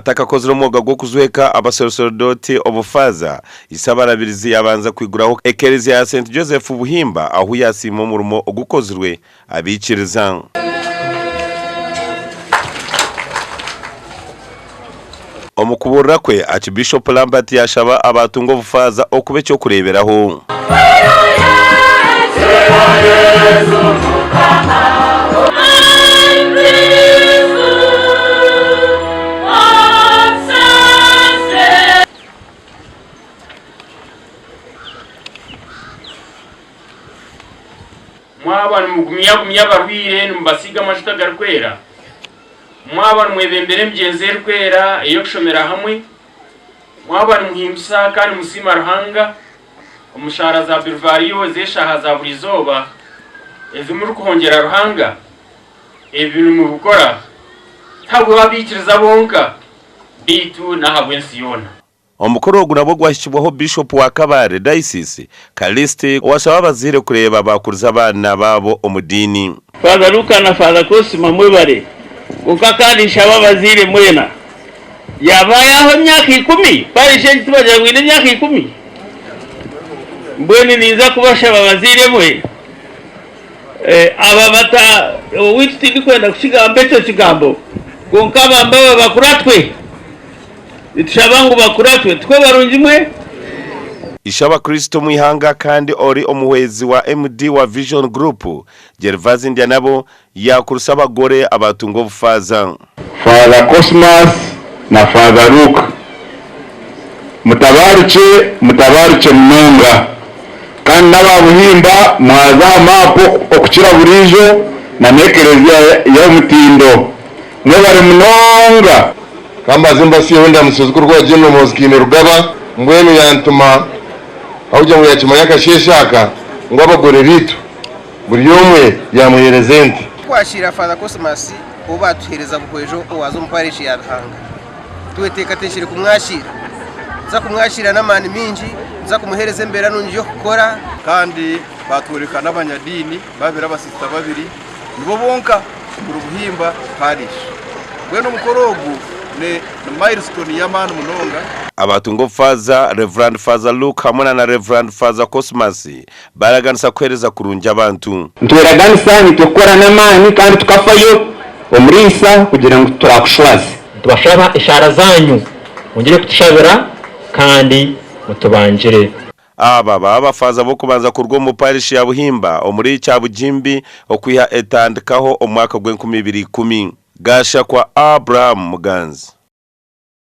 Atakakozire omwoga gw'okujweka abasoresorodooti obufaaza, Isabarabirizi yaabanza kwiguraho Ekereziya ya Saint Joseph Buhimba ahu yaasiima omurimo ogukozirwe abaikiriza. Omu kubuurira kwe, Aakibiishopu Lambert yaashaba abaatunga obufaaza okuba eky'okureeberaho. Mwaba nimugumyagumya abarwaire nimubasiiga amajuta agarikwera, mwaba nimwebembera emigyenzo erikwera ey'okushomera hamwe, mwaba nimuhimbisa kandi nimusiima Ruhanga omu shaara za Birivariyo ez'eshaaha za buri izooba ezi murikuhongyera Ruhanga, ebi nimubikora ti habw'abaikiriza bonka, beitu n'ahabw'ensi yoona. Omukoro ogu nabwo gwahikibwaho Bishopu wa Kabale Diocese, Callixte owashaba abazaire kureeba baakuriza abaana baabo omu diini. Father Luka na Father Cosima mwebare kwonka kandi nshaba abazaire mwena yabayaho emyaka ikumi parish egi tibagira ngu eine emyaka ikumi mbwenu ninza kubashaba bazaire mwe aba bata owaitu tindikwenda kukigamba ekyo kigambo kwonka bambe aba bakuratwe. Nitushaba ngu bakuratwe, tikwo barungi mwe? Ishe-Abakristo omu ihanga kandi ori omuhwezi wa MD wa Vision Group, Gervase Ndyanabo yaakurisa abagore abaatunga obufaaza. Father Cosmas na Father Luke mutabaarukye mutabaarukye munonga kandi n'aba Buhimba mwaza aha maapu okukira buriijo na n'ekereziya y'omutindo mwebare munonga. Kambaze mbasiiheho endamutsyo z'okurikuba General Muhoozi Kainerugaba mbwenu yantuma ahabw'okugira ngu yakimanya akasheeshe aka ngu abagore baitu buri omwe yamuheereza ente. Twakiira Father Cosmas ou baatuheereza Buhwejo owaaza omu parish ya Bihanga. Tweteekateekire kumwakiira. Nituza kumwakiira n'amaani maingi, nituza kumuheereza embeera nungi y'okukora. Kandi baatworeka n'abanyadiini babiri abasisita babiri nibo bonka omuri Buhimba Parish. Mbwenu omukoro ogu ni milestone y'amaani munonga. Abatunga obufaaza, Rev. Faaza Luke hamwe na na Rev. Faaza Cosmas baaraganisa kuheereza kurungi abantu. Nitweraganisa nitwe kukora n'amaani kandi tukafayo omuriisa kugira ngu titurakushwaze. Nitubashaba eshaara zanyu mwongyere kutushabira kandi mutubangire. Aba baba abafaaza b'okubanza kuruga omu parishi ya Buhimba omuri Kyabugimbi okwiha etandikaho omu mwaka gw'enkumi ibiri ikumi. Gashakwa Abraham Muganzi.